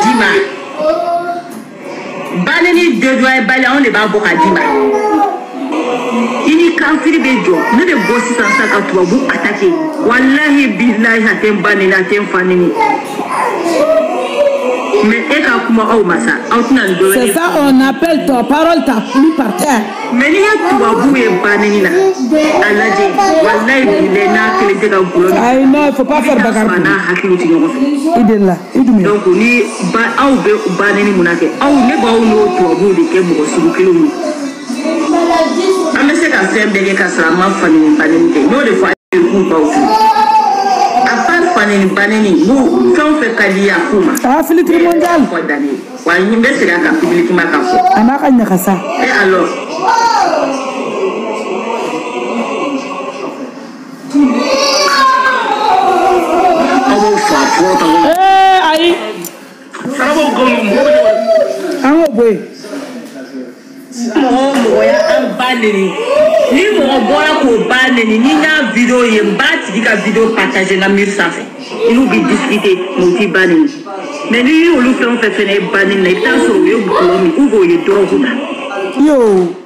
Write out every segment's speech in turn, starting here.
d'i ma. Baneni dédoyabali anw de b'a bɔ k'a d'i ma. I ni kafiri bɛ jɔ ne bɛ bɔ sisan sisan ka tubabu attaquer. Walahi bilahi a tɛ n ba neni a tɛ n fa neni. Mais e ka kuma aw ma sa aw tɛna nin dɔ wɛrɛ. C'est ça on appelle ta parole t'a plu par terre. Mais n'i ye tubabu ye ba neni na a lajɛ walahi bilahi n'a kelen tɛ ka gulɔ min. Ayi non il faut pas faire bagarre. A n'a hakili tɛ ɲɔgɔn fɛ. I delila i dun. Donc ni ba aw bɛ ba neni mun na kɛ aw ne b'aw n'o tubabuw de kɛ mɔgɔ sugu kelenw ye. An bɛ se ka fɛn bɛɛ kɛ ka sɔrɔ an ma fa neni ba neni kɛ n y'o de fɔ a ye k'u baw to. A part fa neni ba neni n'u fɛn o fɛn ka di i ye a k'u ma. Ah filtre mondial. Fɔ danni wa n bɛ segin a kan publiquement k'a fɔ. A n'a ka ɲagasa. Et alors. Aw b'aw fa fɔlɔ ta ko. Ee ayi. Sarabaw kan mɔgɔ bɛ ɲɔgɔn. An k'o bɔ yen. Mɔgɔ o mɔgɔ y'an ba neni ni mɔgɔ bɔra k'o ba neni ni n y'a vidéo ye n b'a tigi ka vidéo partager n ka mur sanfɛ i n'u bɛ discuter mais u t'i ba neni mais n'i y'olu fɛn o fɛn fɛnɛ ye ba neni na i bɛ taa sɔrɔ u ye gulɔ min ou bien u ye dɔrɔgu ta. Yoo.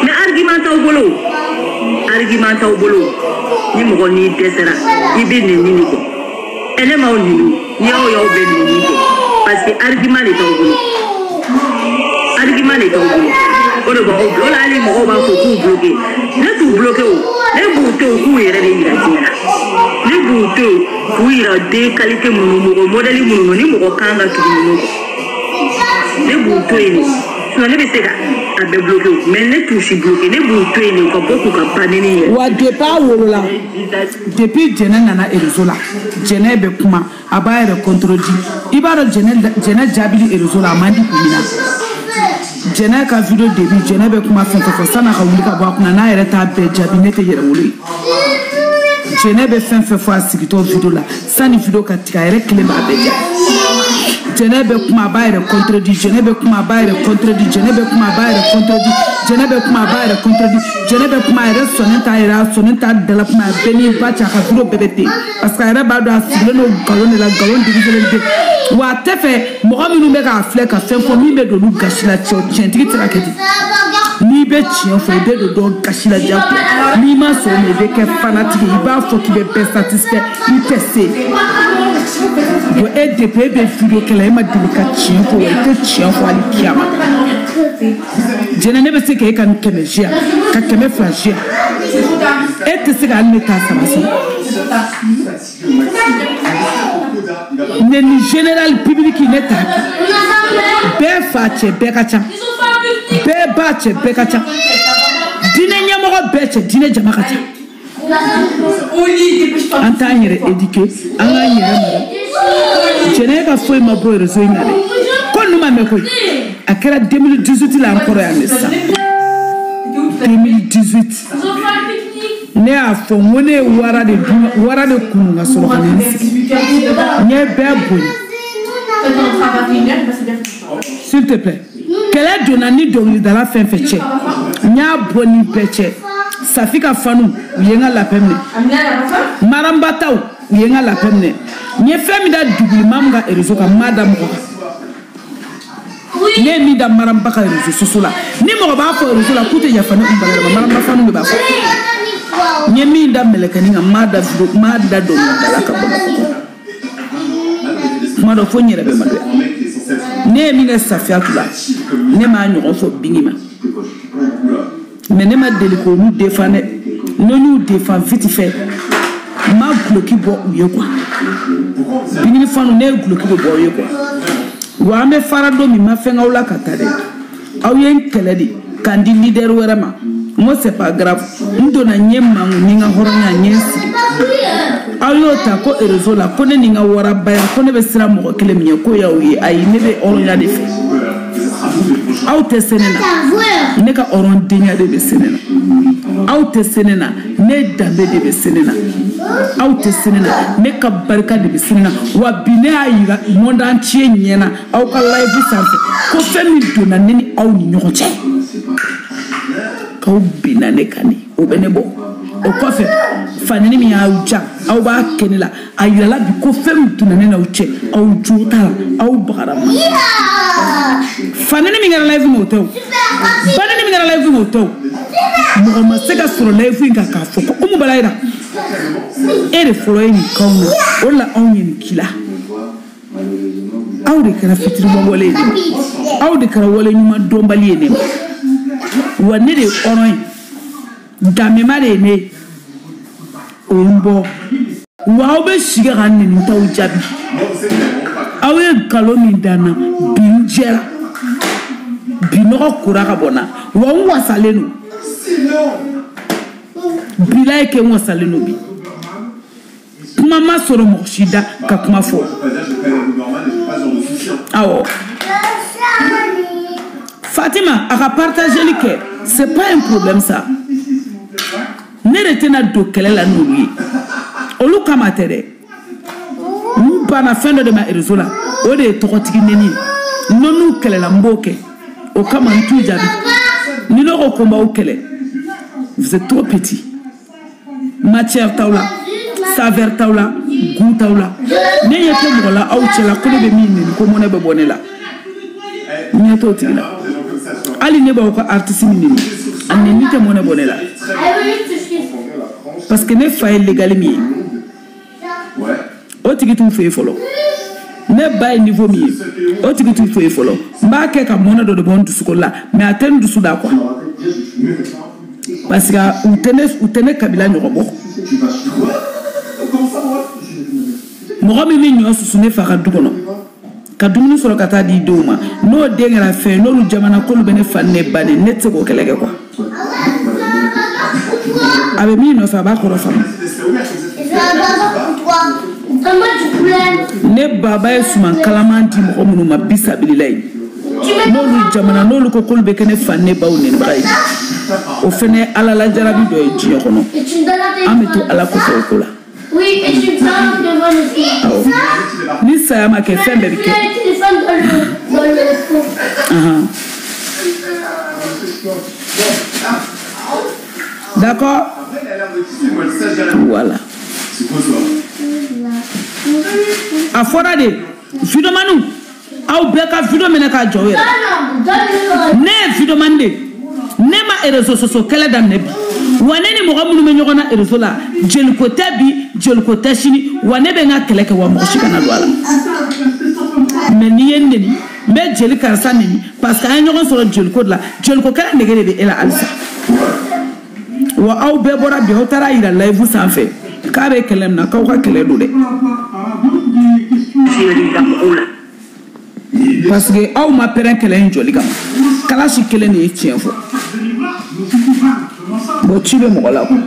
Mais argument t'aw bolo argument t'aw bolo ni mɔgɔ n'i dɛsɛra i bɛ neni de kɛ ɛ ne m'aw neni ni aw y'aw bɛ neni kɛ parce que argument de t'aw bolo. Argument de t'aw bolo o de b'aw bila o la hali mɔgɔw b'a fɔ k'u bloqué ne t'u bloqué o ne b'u to yen k'u yɛrɛ de yira diɲɛ na ne b'u to yen k'u yira den qualité minnu mɔgɔ modèle minnu ni mɔgɔ kan ka tugu ninnu kɔ ne b'u to yen de sinon ne bɛ se ka a bɛɛ bloqué o mais ne t'u si bloqué ne b'u to yen de u ka bɔ k'u ka ba neni yɛrɛ. Wa depuis a wolola depuis Jɛnɛ nana réseau la Jɛnɛ bɛ kuma a b'a yɛrɛ contredit i b'a dɔn Jɛnɛ jaabili réseau la a man di kun min na. Jɛnɛ ka vidéo début Jɛnɛ bɛ kuma fɛn fɛn fɔ san'a ka wuli ka bɔ a kunna n'a yɛrɛ t'a bɛɛ jaabi ne tɛ yɛrɛ wolo ye. Jɛnɛ bɛ fɛn fɛn fɔ a sigitɔ vidéo la sani vidéo ka tigɛ a yɛrɛ kelen b'a bɛɛ jaabi. Jɛnɛ bɛ kuma a b'a yɛrɛ contredit Jɛnɛ bɛ kuma a b'a yɛrɛ contredit Jɛnɛ bɛ kuma a b'a yɛrɛ contredit Jɛnɛ bɛ kuma a b'a yɛrɛ contredit Jɛnɛ bɛ kuma a yɛrɛ sɔnnen t'a yɛrɛ a sɔnnen t'a dala kuma a bɛɛ n'i ba cɛ a ka vidéo bɛɛ bɛ ten parce que a yɛrɛ b'a dɔn a sigilen don nkalon de la nkalon digiselen tɛ wa a tɛ fɛ mɔgɔ minnu bɛ k'a filɛ ka fɛn fɔ min bɛ don olu gasi la cɛ tiɲɛtigi tɛ se ka kɛ ten n'i bɛ tiɲɛ fɔ i bɛ don dɔ gasi la diyagoya n'i ma sɔn o ma i bɛ kɛ fanatigi i b'a fɔ k'i bɛ bɛɛ satisfait i tɛ se. Bon e depuis e bɛ vidéo kɛ la e ma deli ka tiɲɛ fɔ wa i tɛ tiɲɛ fɔ hali kiyama. Jɛnɛ ne bɛ se k'e ka nin 100 ziya ka 200 ziya e tɛ se ka hali ne ta 3 sɔrɔ. Neni général public ne t'a kɛ bɛɛ fa cɛ bɛɛ ka ca bɛɛ ba cɛ bɛɛ ka ca diinɛ ɲɛmɔgɔ bɛɛ cɛ diinɛ jama ka ca. An t'an yɛrɛ éduquer an k'an yɛrɛ mara. Jɛnɛ ka foyi ma bɔ réseau in na dɛ ko ninnu ma mɛn koyi a kɛra 2018 la an kɔrɔ yan de sisan 2018 ne y'a fɔ n ko ne ye wara de dun wara de kunu ka sɔrɔ ka na n sigi n ye bɛɛ bonya s'il te plaît kɛlɛ donna ni dɔnkilidala fɛn fɛn cɛ n y'a bɔ ni bɛɛ cɛ. Safi ka fanu u ye n ka lapɛ minɛ maranbataw u ye n ka lapɛ minɛ n ye fɛn min da dugulima min ka réseau kan n m'a da mɔgɔ kan ne ye min da maranba ka réseau soso la ni mɔgɔ b'a fɔ réseau la k'u tɛ yafa ne kun balala ma maranba fanu de b'a fɔ n ye min da mɛlɛkɛnin kan n m'a da vidéo n m'a da dɔnkilidala kan Bamakɔ kuma dɔ fo n yɛrɛ bɛ maloya ne ye min kɛ Safiyatu la ne m'a ɲɔgɔn fɔ Bingi ma. Mais ne ma deli k'olu défend dɛ ne y'u défend vite fait n ma guloki bɔ u ye quoi Bingini fanu ne ye guloki de bɔ u ye quoi wa an bɛ fara don min n ma fɛn k'aw la ka taa dɛ aw ye n kɛlɛ de k'an di leader wɛrɛ ma n ko c'est pas grave n donna n ye mangun ni n ka hɔrɔnya n ye n sigi aw y'o ta ko réseau la ko ne ni n ka warabaya ko ne bɛ siran mɔgɔ kelen min ɲɛ ko y'aw ye ayi ne bɛ hɔrɔnya de fɛ. Aw tɛ se ne na ne ka hɔrɔndenya de bɛ se ne na aw tɛ se ne na ne danbe de bɛ se ne na aw tɛ se ne na ne ka barika de bɛ se ne na wa bi ne y'a yira monde entier ɲɛna aw ka live sanfɛ ko fɛn min donna ne ni aw ni ɲɔgɔn cɛ k'aw binna ne kan de o bɛ ne bɔ o kɔfɛ faneni min y'aw ja aw b'a kɛ ne la a yirala bi ko fɛn min donna ne n'aw cɛ aw jo t'a la aw bagara ma faneni min kɛra live in o tɛ o baneni min kɛra live in o tɛ o mɔgɔ ma se ka sɔrɔ live in kan k'a fɔ ko Umu Balayira e de fɔlɔ ye nin k'anw na o de la anw ye nin k'i la aw de kɛra fitiriwale ye ne ma aw de kɛra wale ɲuman dɔnbali ye ne ma wa ne de ye hɔrɔn ye danbema de ye ne ye o ye n bɔ wa aw bɛ sigi ka nɛni t'aw jaabi aw ye nkalon min da n na bi n jɛra bi nɔgɔ kora ka bɔ n na wa n wasalen don bilayi kɛ n wasalen don bi kuma ma sɔrɔ mɔgɔ si da ka kuma fɔ awɔ Fatima a ka partageli kɛ c'est pas un problème ça ne de tɛna don kɛlɛ la n'olu ye olu kama tɛ dɛ n banna fɛn dɔ de ma réseau la o de ye tɔgɔtigi neni ye n'u kɛlɛla n b'o kɛ o kama n t'u jaabi ni ne ko ko n b'aw kɛlɛ vous êtes trop petit matière t'aw la saveur t'aw la goût t'aw la ne ɲɛ tɛ mɔgɔ la aw cɛla ko ne bɛ min neni ko mɔnɛ bɛ bɔ ne la n ɲɛ t'o tigi la hali ne b'aw ka artiste min neni a neni tɛ mɔnɛ bɔ ne la parce que ne fa ye légal min ye o tigi t'u fɛ yen fɔlɔ ne ba ye niveau min ye o tigi t'u fɛ yen fɔlɔ n b'a kɛ ka mɔnɛ dɔ de bɔ n dusukolo la mais a tɛ n dusu da quoi parce que u tɛ ne kabila ɲɔgɔn bɔ mɔgɔ min bɛ ɲɔ susu ne fa ka du kɔnɔ ka dumuni sɔrɔ ka taa di denw ma n'o den kɛra fɛn ye n'olu jamana k'olu bɛ ne fa ni ne ba ni ne tɛ se k'o kɛlɛ kɛ quoi a bɛ min nɔfɛ a b'a kɔrɔ faamu ne baba ye suman kalaman di mɔgɔ minnu ma bi sabilila ye n'olu jamana n'olu ko k'olu bɛ kɛ ne fa ni ne baw nenibaga ye o fɛnɛ ye ala lajarabi dɔ ye diɲɛ kɔnɔ an bɛ to ala kɔfɛ o ko la awɔ ni saya ma kɛ fɛn bɛɛ bɛ kɛ d'accord voilà a fɔra de videomaniw aw bɛɛ ka video minɛ k'a jɔ yɛrɛ ne ye videomani de ne ma réseau sociaux kɛlɛ daminɛ bi wa ne ni mɔgɔ minnu bɛ ɲɔgɔn na réseau la jeliko tɛ bi jeliko tɛ sini wa ne bɛ n ka kɛlɛ kɛ wa mɔgɔ si kana don a la mais n'i ye n neni n bɛ jeli karisa neni parce que an ye ɲɔgɔn sɔrɔ jeliko de la jeliko kɛlɛ nege de bɛ e la halisa wa aw bɛɛ bɔra bi aw taara yira live sanfɛ k'a bɛ kɛlɛ min na k'aw ka kɛlɛ don dɛ parce que aw ma pɛrɛn kɛlɛ in jɔli kama kalasi kelen de ye tiɲɛ fɔ bon ci bɛ mɔgɔ la quoi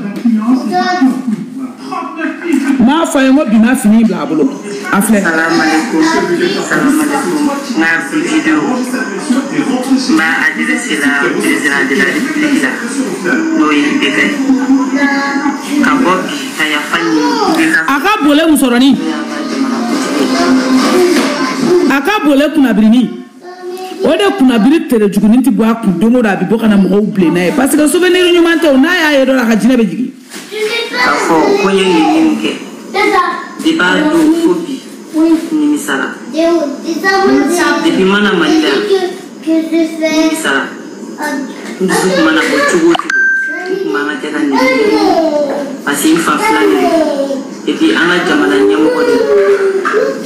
n b'a fɔ a ye n ko bi ma fini bila a bolo a filɛ. Salaamaaleykum salaamaaleykum n ka bi vidéo n b'a adressé la président de la république la n'o ye IBK ye ka bɔ bi ka yafa ɲini IBK. A ka bole musɔrɔnin a ka bole kunnabirini o de kunnabiri tere jugunin ti bɔ a kun don o don a bɛ bɔ ka na mɔgɔw bilen n'a ye parce que souvenir ɲuman tɛ o n'a y'a ye dɔrɔn a ka jinɛ bɛ jigin. K'a fɔ ko n ye nin min kɛ depuis a don fo bi nimisara depuis mana Mali la nimisara n dusu tun mana bɔ cogo o cogo n tun man ka tɛ ka nin parce que n fa fila de don et puis an ka jamana ɲɛmɔgɔ de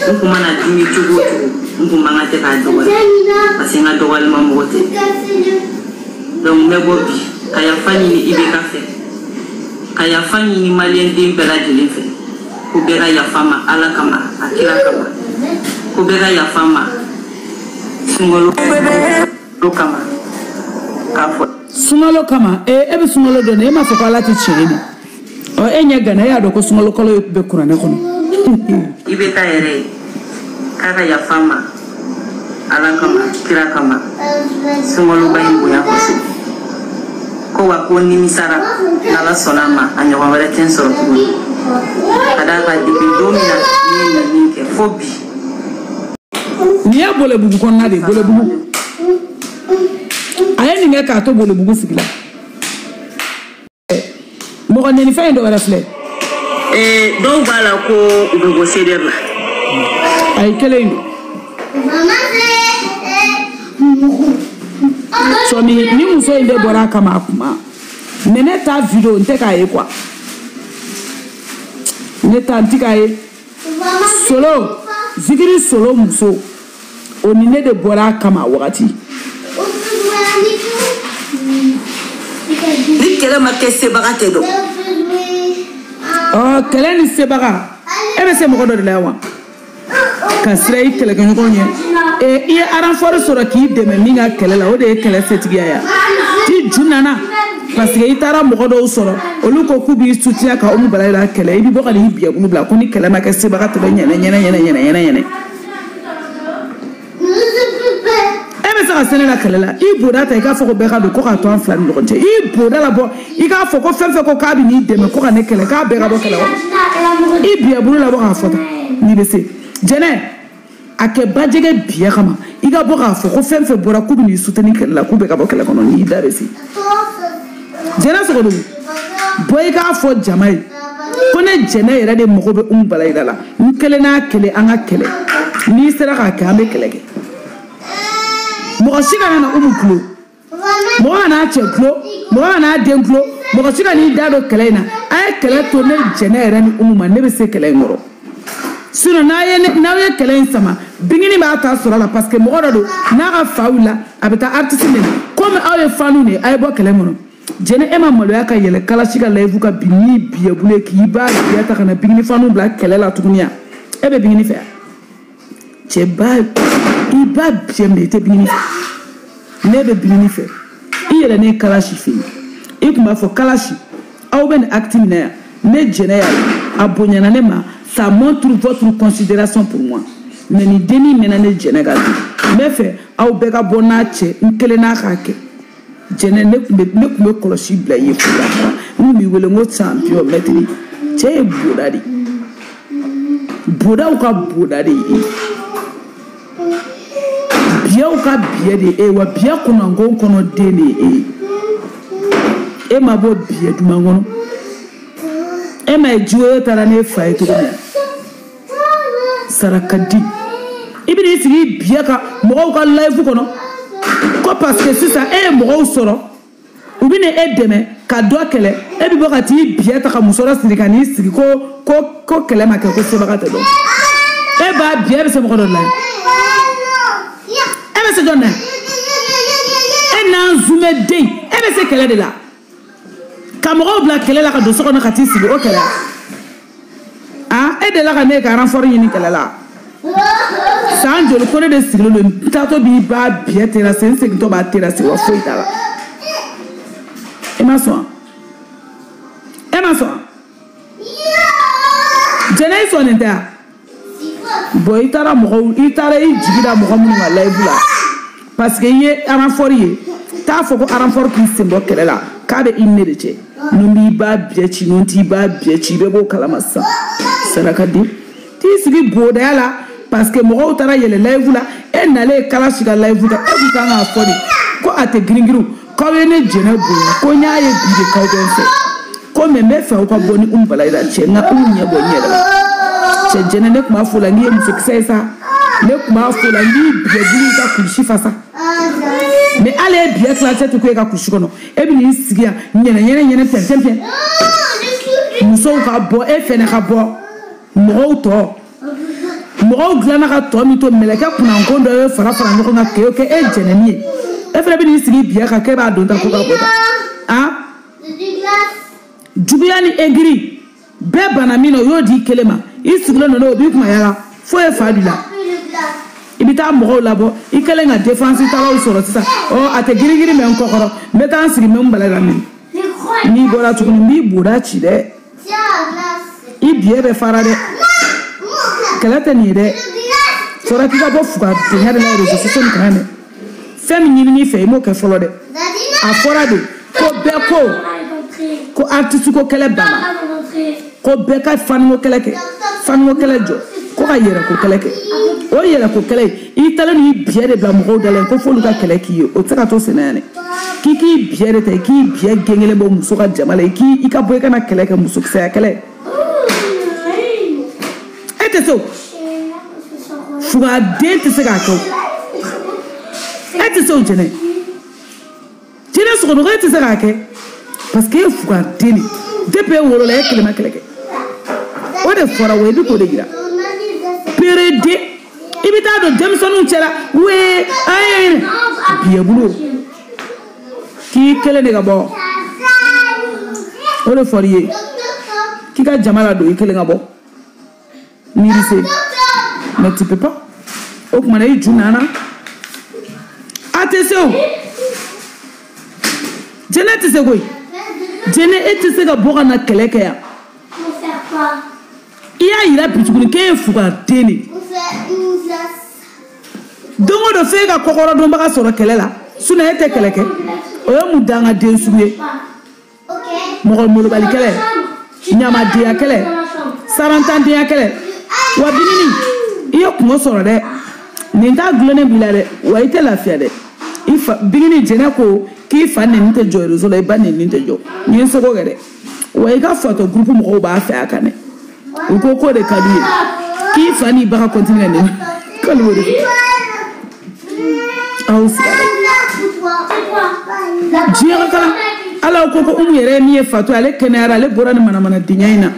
don n tun mana dimi cogo o cogo n tun man ka tɛ k'a dɔgɔya parce que n ka dɔgɔyalima mɔgɔ tɛ donc n bɛ bɔ bi ka yafa ɲini IBK fɛ ka yafa ɲini maliyɛn den bɛɛ lajɛlen fɛ ko bɛɛ ka yafa ma Ala kama a kira kama ko bɛɛ ka yafa ma sunkalo kama k'a fɔ sunkalo kama e bɛ sunkalo dɔn e m'a fɔ ko Ala tɛ tiɲɛ ye ɔ e ɲɛ gana e y'a dɔn ko sunkalo kalo bɛ kuranɛ kɔnɔ. IBK yɛrɛ ye k'a ka yafa ma Ala kama kira kama sunkaloba in bonya kosɛbɛ ko wa ko nimisara n'Ala sɔnna a ma a ɲɔgɔn wɛrɛ tɛ n sɔrɔ tuguni ka d'a kan depuis don min na n ye nin min kɛ fo bi. Nin ye Bɔlɛbugu kɔnɔna de ye Bɔlɛbugu a ye nin kɛ k'a to Bɔlɛbugu sigi la mɔgɔ nenifɛn in dɔ wɛrɛ filɛ. Dɔw b'a la ko u bɛ bɔ CDR la. Ayi kelen in don. Sɔmi ni muso in de bɔra a kama a kuma mais ne ta vidéo n tɛ k'a ye quoi. Ne ta n ti k'a ye. Solo zikiri solo muso o ni ne de bɔra a kama a wagati. Ni kɛlɛ ma kɛ sebaga tɛ dɔn. Ɔ kɛlɛ ni sebaga e bɛ se mɔgɔ dɔ de la wa ka sira i kɛlɛkɛɲɔgɔn ɲɛ i ye renfort sɔrɔ k'i dɛmɛ min ka kɛlɛ la o de ye kɛlɛ setigiya ye ti ju nana parce que i taara mɔgɔ dɔw sɔrɔ olu ko k'u b'i soutien ka Oumou Balaïra kɛlɛ i bɛ bɔ ka n'i biyɛbulu bila ko ni kɛlɛ ma kɛ sebaga tɛ dɔn ɲɛnɛ ɲɛnɛ ɲɛnɛ ɲɛnɛ ɲɛnɛ ɲɛnɛ e bɛ se ka se ne la kɛlɛ la i boda ta i k'a fɔ ko bɛɛ ka don ko k'a to an fila ni ɲɔgɔn cɛ i boda labɔ i k'a fɔ ko fɛn fɛn ko k'a bɛ n'i dɛmɛ ko ka ne kɛlɛ k'a bɛɛ ka bɔ kɛlɛ kɔnɔ i biyɛbulu labɔ k'a fɔ tan n'i bɛ se jɛnɛ a kɛ bajɛgɛ biyɛ kama i ka bɔ k'a fɔ ko fɛn fɛn bɔra k'u bɛ n'i soutenir kɛlɛ la k'u bɛɛ ka bɔ kɛlɛ kɔnɔ n'i da bɛ se jɛnɛ Sogodogo bɔ i k'a fɔ jama ye ko ne jɛnɛ yɛrɛ de mago bɛ Oumou Balaïra la n kelen n'a kelen an ka kɛlɛ n'i sera k'a kɛ an bɛ kɛlɛ kɛ mɔgɔ si kana na Oumou kulo mɔgɔ kana a cɛ kulo mɔgɔ kana a den kulo mɔgɔ si kana n'i da don kɛlɛ in na a ye kɛlɛ to ne jɛnɛ yɛrɛ ni Oumou ma ne bɛ se kɛlɛ in kɔrɔ sinon n'aw ye kɛlɛ in sama bingini b'a ta sɔrɔ a la parce que mɔgɔ dɔ don n'a ka fa wulila a bɛ taa artiste minɛ komi aw ye fanu de ye a ye bɔ kɛlɛ kɔnɔ jɛnɛ e ma maloya ka yɛlɛ kalasi ka live ka bin n'i biyɛ bolo ye k'i b'a biyɛ ta ka na bingini fanu bila kɛlɛ la tuguni yan e bɛ bingini fɛ yan cɛ ba i ba biyɛ minɛ i tɛ bingini fɛ ne bɛ bingini fɛ i yɛrɛ ne kalasi fɛ yen i tun b'a fɔ kalasi aw bɛ nin acte minɛ yan ne jɛnɛ y'a ye a bonyana ne ma ça montre votre considération pour moi mais nin dennin mɛnna ne jɛnɛ ka di n bɛ fɛ aw bɛɛ ka bɔ n'a cɛ n kelen n'a k'a kɛ jɛnɛ ne tun bɛ kɔlɔsi bila i ye fo la n tun b'i wele n ko champion maître cɛ ye boda de bodaw ka boda de ye biyɛw ka biyɛ de ye wa biyɛ kunnanko kɔnɔ den de ye e ma bɔ biyɛ duman kɔnɔ e ma ye jiwoyo taara n'e fa ye cogo min na saraka di i bɛ n'i sigi biyɛ ka mɔgɔw ka live kɔnɔ ko parce que sisan e ye mɔgɔw sɔrɔ u bɛ na e dɛmɛ ka dɔ kɛlɛ e bɛ bɔ ka t'i biyɛ ta ka muso dɔ siri ka n'i sigi ko ko ko kɛlɛ ma kɛ ko sebaga tɛ dɔn e b'a biyɛ bɛ se mɔgɔ dɔ la e bɛ se jɔn na e n'an zumɛ den e bɛ se kɛlɛ de la ka mɔgɔw bila kɛlɛ la ka don so kɔnɔ ka t'i sigi o kɛlɛ ah e delila ka ne ka renfort ɲini kɛlɛ la san joli ko ne de sigilen don n taatɔ b'i ba biyɛ terrasse n segintɔ b'a terrasse wa foyi t'a la e ma sɔn e ma sɔn jɛnɛ i sɔnnen tɛ wa bon i taara mɔgɔw i taara i jigi da mɔgɔ minnu ka live la parce que i ye renfort ye t'a fɔ ko renfort k'i sen bɔ kɛlɛ la k'a bɛ i ni ne de cɛ nun b'i ba biyɛ ci nun t'i ba biyɛ ci i bɛ b'o kalama sisan saraka di t'i sigi bodaya la parce que mɔgɔw taara yɛlɛ live la e nalen kalasi ka live kan e kun kan k'a fɔ de ko a tɛ girin-girin k'aw ye ne jɛnɛ bonya ko n y'a ye bi de k'aw bɛ n fɛ ko mais n bɛ fɛ aw ka bɔ ni Oumou Balaïra cɛ n ka Oumou ɲɛ bɔ n yɛrɛ la cɛ jɛnɛ ne tun b'a fɔ o la n'i ye musokisɛ ye sa ne tun b'a fɔ o la n'i biyɛ bulu i ka kulusi fa sa mais hali e biyɛ tilancɛ tɛ ko e ka kulusi kɔnɔ e bɛ n'i sigi yan ɲɛnɛ ɲɛnɛ ɲɛnɛ pɛn pɛn pɛn musow ka bɔ e fɛnɛ ka bɔ mɔgɔw tɔ mɔgɔw dilanna ka tɔ min to mɛlɛkɛ kunnanko dɔ ye fara fara ɲɔgɔn kan k'e kɛ e jɛnɛni ye e fɛnɛ bɛ n'i sigi biyɛ kan k'e b'a don tan ko ka bɔ tan ah juguya ni egiri bɛɛ banna min na o y'o di kelen ma i sigilen don n'o b'i kuma yala fo e fa b'i la i bɛ taa mɔgɔw labɔ i kɛlen ka défense talaw sɔrɔ sisan ɔ a tɛ girin-girin mɛ n kɔ kɔrɔ n bɛ taa n sigi n bɛ n bala la minɛ n'i bɔra tuguni n b'i boda ci dɛ i biyɛ bɛ fara dɛ kɛlɛ tɛ nin ye dɛ fɔra k'i ka bɔ fuga denya de la réseaux sociaux nin kan dɛ fɛn min ɲinini fɛ i m'o kɛ fɔlɔ dɛ a fɔra de ko bɛɛ ko ko artiste ko kɛlɛ banna ko bɛɛ ka faniko kɛlɛ kɛ faniko kɛlɛ jɔ ko ka yɛrɛko kɛlɛ kɛ o yɛrɛko kɛlɛ i taalen n'i biyɛ de bila mɔgɔw da la ko f'olu ka kɛlɛ k'i ye o tɛ se ka to senna yan dɛ k'i k'i biyɛ de ta i k'i biyɛ gengelen bɔ muso ka jama la i k'i i ka bɔ i kana kɛlɛ kɛ musokisɛya kɛlɛ. tɛ se o fugaden tɛ se k'a kɛ o e tɛ se o Jɛnɛ Jɛnɛ sogodogo e tɛ se k'a kɛ parce que e ye fugaden de depuis e wolola e kelen ma kɛlɛ kɛ o de fɔra wa i bɛ k'o de yira pereden i bɛ taa don denmisɛnninw cɛla wee an ye biyɛbulu k'i kelen de ka bɔ o de fɔr'i ye k'i ka jama ladon i kelen ka bɔ n'i bɛ se mais tu peux pas o tuma na i ju nana a tɛ se o Jɛnɛ tɛ se koyi Jɛnɛ e tɛ se ka bɔ ka na kɛlɛ kɛ yan i y'a yira bi tuguni k'e ye fugaden de ye don o don f'e ka kɔkɔrɔdonbaga sɔrɔ kɛlɛ la sinon e tɛ kɛlɛ kɛ o ye mun dangaden sugu ye mɔgɔ molobali kɛlɛ ɲamadenya kɛlɛ sarantandenya kɛlɛ wa binini i ye kungo sɔrɔ dɛ nin t'a gulonnen b'i la dɛ wa i tɛ lafiya dɛ i fa bigini Jɛnɛ ko k'i fa nɛni tɛ jɔ réseau la i ba nɛni tɛ jɔ n ye n seko kɛ dɛ wa i ka fatɔ groupe mɔgɔw b'a fɛ a kan dɛ u ko k'o de ka d'u ye k'i fa n'i ba ka continuer ka nɛni k'ale b'o de fɛ aw siga dɛ diɲɛ ka kalan ala ko ko Umu yɛrɛ ye min ye fatɔ ale kɛnɛyara ale bɔra ni manamana denya in na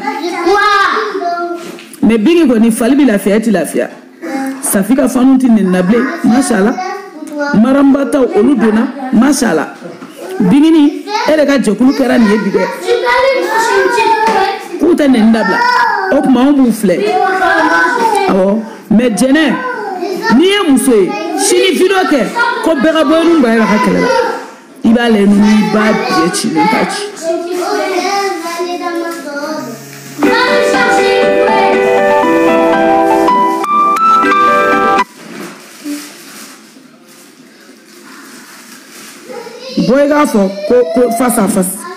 mais bigi kɔni fali bɛ lafiya e tɛ lafiya Safi ka fanu tɛ nɛni na bilen masala Maramba taw olu donna masala bigini e de ka jɛkulu kɛra nin ye bi dɛ k'u tɛ nɛni dabila o tuma anw b'u filɛ awɔ mais Jɛnɛ n'i ye muso ye sini video kɛ ko bɛɛ ka bɔ i n'u ba ka kɛlɛ la i b'a lajɛ n'i b'a biɲɛ ci n'i t'a ci. Bɔ i k'a fɔ ko ko face à face.